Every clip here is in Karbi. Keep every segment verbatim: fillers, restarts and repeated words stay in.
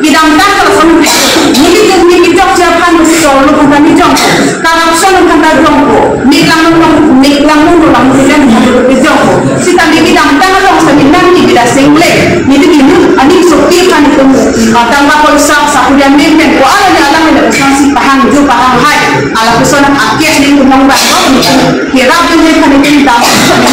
Kedamtang kalau sama, nelitum ne kejokche aphan solo aphan ta jongpo, corruption aphan ta jongpo, mek langno, mek langno lang kelang aphan ta jongpo. Sitame kedamtang along sitame nangli Bidya Engleng, nelitum inut aning sokti aphan itum, ah, tangka poisa, sakuri amen pen ko ala ne alang ne lapuson si pahangjo pahanghai, ala puson akes ne itum nongbang lo, kerap dun ne aphan itum dam,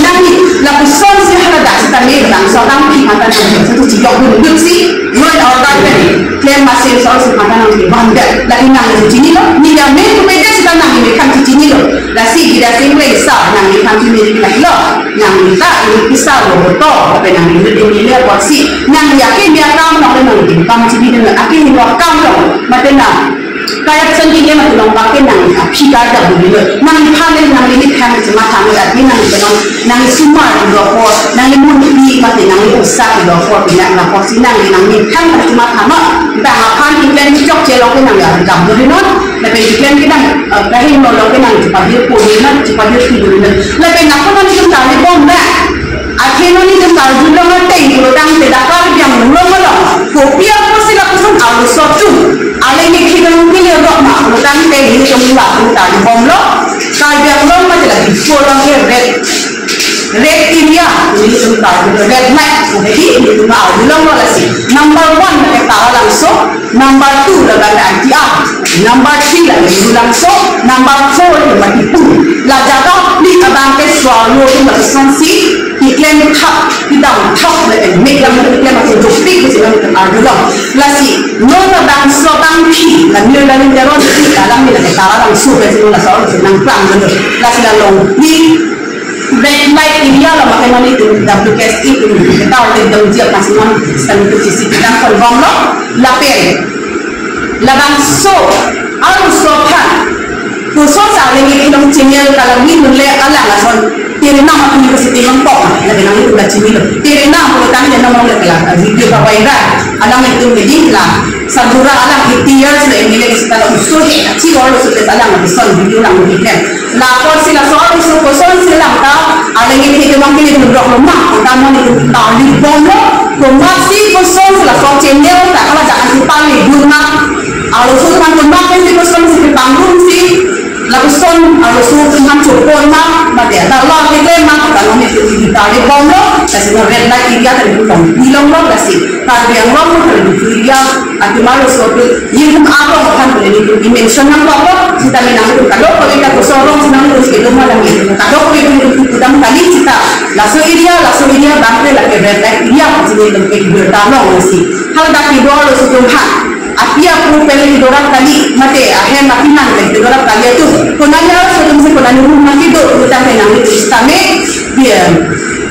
nangli lapuson si haladak sitame bangso abangpi aphan ta nangli lapuson si chijokdun dun si, law and order pen klem masi so si aphan ta nangli bangdet, lagi nangli chinilo, neli amen tu beda sita nangli mekhan chinilo, lasi Bidya Engleng sir nangli aphan chinilo, nangli ta ini kisar lo betul, tapi nangli ini nilai porsi, nangli ake dia kam nangli nangli kam chinilo, ake ni kam lo, mate na, kayak sendiri mate nongbang ke nangli aphi kada dun dilo, nangli aphan nangli ni khang cuma kami ati nangli penong, nangli sumar dilo por, nangli munpi mate nangli usak dilo por, pinang lapor si nangli nangli khang cuma kama, bang aphan iklem chokche lo ke nangli agam dun dilo, lapen iklem kedang, eh, kahingno lo ke nangli cepat dia pun dilo, cepat dia pun dilo, lapen nangkok nangli kali bom na. Akhirnya nelitum karjulong ateng pulotangte dak Karbi Anglong along kopi apotsi lapuson arloso atum, alangli khidong pili rok ma pulotangte nelitum lapu karjubomlo, Karbi Anglong mate la Diphu along ke red, red area, nelitum karjulong red light, jadi nelitum karjulonglo lasi. Number one ke Taralangso, number two la Ganda Antia, number three la Gulangso, number four la Matipur. La jaga phli abang ke swallow atum lapuson si keklem thap, kedam thap le mek lang keklem atum joktik si lang arjulong. Lasi non labangso abangpi la mir la ning jaron si alang ni la Taralangso pen si laso nangplang dun. Lasi la long ni red light area lo mate non itum W K S A itum ta orde dong jia pas non sitame itum C C T V nang konbomlo lapen labangso arloso aphan koson sa lengit ilong chemical kalagi nunle alang ason tiri nang apun university nang pok na benang itum la chinilo, tiri nang pulotangte nang le kala video ka viral, alang itum bedi la Sargura alang eighty years le M L A sita la usul he achi arloso le alang ason video lang biken. Lapor si laso arloso koson si lang ta, alangli ke kemang ke nelitum rok lo ma, ta mo nelitum karjubomlo, komatsi koson si laso chemical ta hala jaga si pali dun ma, arloso atum komatsi koson si pangrum si, lapuson arloso atum chopon ma, mate ta lo keklem ma, ta mo nelitum karjubomlo, lasi red light area ta nelitum tong pilonglo, lasi Karbi Anglong mo Karbi Anglong area atum arloso atum, nelitum arlo aphan nelitum i-mention nangkoklo, sitame nangtum kadokave ta koson arong si nangtum kedo ma lang, kadokave nelitum pudam kali sita, laso area, laso area abang ke lake red light area, sini nelitum ke birta long si. Haladak kedo arloso atum aphan, api apo pen kedo rap kali, mate ahem api nang pen kedo rap kali atum, konane arloso atum si konane room ma kedo, sitame nangtum sitame, dia,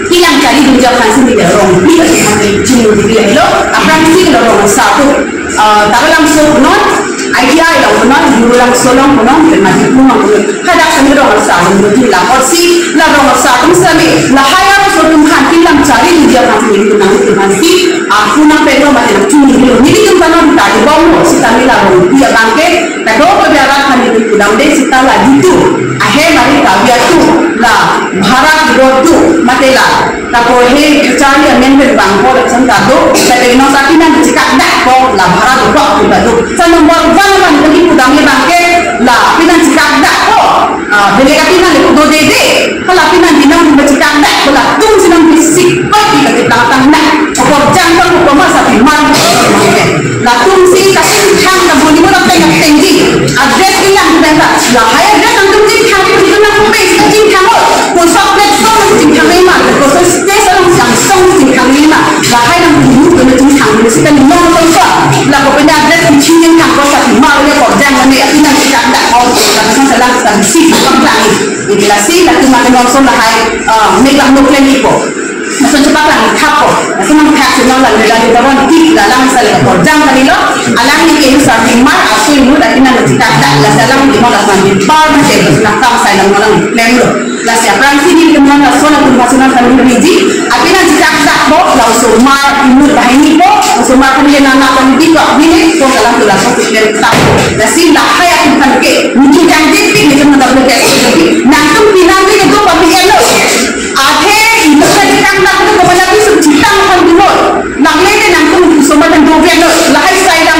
kelang kali dun jia aphan si media rong, pi kasi kami chinilo, aphrangsi lo rong satu, eh, Taralangso punon, I T I along punon, Gulangso along punon, pen Matipur along punon. Hadak sami rong satu, dun dun lapor si, la rong satu sami, lahai arloso atum aphan kelang kali dun jia aphan si nelitum nangtum aphan si, aku nang pen lo mate nang chinilo, nelitum ta nang karjubomlo, sitame la rong pi abang ke, kadokave arat aphan nelitum pudam de sita la jitu, ahem ari kavia tu, la bhara kedo tu, mate la ta ko he charli amen pen bang ko lason ta do, ta de no sa pinan chikak dak ko la bhara do ko ta do. Sa number one man ko di pudam le abang ke la pinan chikak dak ko, ah, bele ka pinan le do de de. Hala pinan di nang chikak dak ko latum si nang bisik ko di ka tang tang na. Ko jang ko ko ma sa pi man. Latum si kachingthang na buni mo teng teng di. Address kelang pen ta. Lahai address nangtum chingthang di nangtum pe chingthang lo. Koson platform nang chingthang ma, koson stage along samsong chingthang ma. Lahai nangtum nangtum chingthang ma, sita ni nong nong so. La ko pen address chingthang ko sa ma le ko jang ne, ati nang chingthang dak ko, la ko sa lang sa si ko lang. Ini lasi, latum atum nong so lahai, eh, mek lang no plan ko. Laso chepaklangthappo, laso nangthap si nang lang, lang, lang, lang, lang, ti, la lang sa le ko jang kalilo, alangli ke inut sarpi mar, aso inut, ati nang chikak dak, lasi alangli mo laso nang bar ma che, laso nang kam sai lang mo lang klemlo. Lasi aphrangsi nelitum laso nang tum laso nang kami riji, ati nang chikak dakpo, la osomar inut banghini po, osomar kami nang nang kami di ko, bini, ko kalang tu laso si klemthap. Lasi lahai atum aphan ke, nelitum jang dik dik, nelitum nang tum ke, nangtum pinang ke, nangtum papi elo. Athe, inut kachikak dak tu kemana tu sum chitang aphan dunlo. Nangle ke nangtum osomar kan dogen lo. Lahai sai la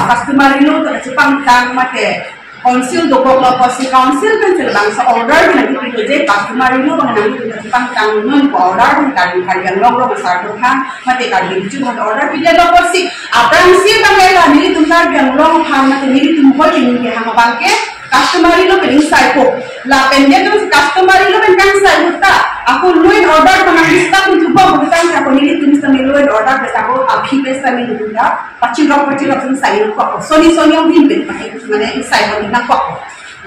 Customary law ta chepangtang mate council dokok lo pusi council pen si labangso order nangkepilo je customary law abang nangkepilo chepangtang non ko order pen Karbi, Karbi Anglong Rong Asar atum aphan mate Karbi Riso aphan order pidetlo pusi aphrangsi abang la nelitum Karbi Anglong aphan mate nelitum hoi ningke hang abang ke customary law pen ingsaipo. Lapen nelitum customary law pen kangsai ahut ta ako law and order pen nangkistam thubom pen tang ako nelitum sami law and order pen ako aphi pen sami nelitum ta pachirok pachirok ingsai nangkok. Soni soni ong hin pen pakai mane ingsai nangkok.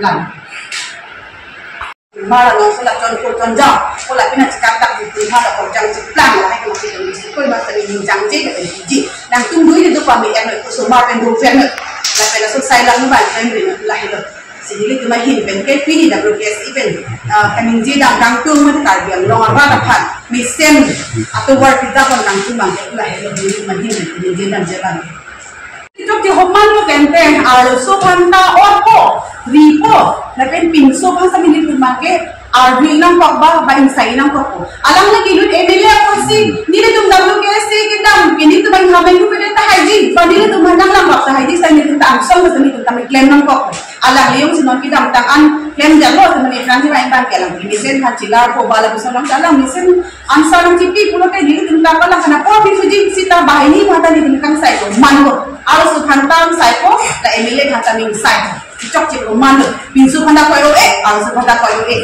Lam. Mara nong sela chon ko chon jam. Ko lapen achikap tak di mara ko jam chiplang lahai ko masih dong isi ko masa ni jam je ka ji. Nangtum dui ni do pami ano ko somar pen dong pen. Lapen laso sai lang ba pen pen lahai lo. Si nelitum ahin pen ke pini W K S E pen, ah, kaningje dam kangtung mate Karbi Anglong arat aphan mesen atovar pita pon kangtung abang ke lahai lo nelitum ahin pen kaningje dam je abang. Itok ke homan lo kente, arloso aphan ta orpo, ripo, lapen pinso aphan sami nelitum abang ke arvi nangkok ba, ba ingsai nangkokpo. Alang lagi lut M L A apotsi, nelitum W K S E kedam, ke nelitum abang hameng rupe ta haiji, ba nelitum abang nanglang bak ta haiji, sami nelitum ta angsong, sami nelitum ta klem nangkok. Alang leyong si non kedamtang an klemdetlo, sami nelitum abang abang ke alang mesen aphan chilarpo, ba lapuson abang alang mesen answer nangchipi pulote nelitum ta alang kana por pisuji sita banghini mata nelitum kangsai ko mango. Arloso aphan ta ingsaipo, la M L A aphan ta ingsai. Chokche ko mango. Pinso aphan ta koi-o-e, arloso aphan ta koi-o-e.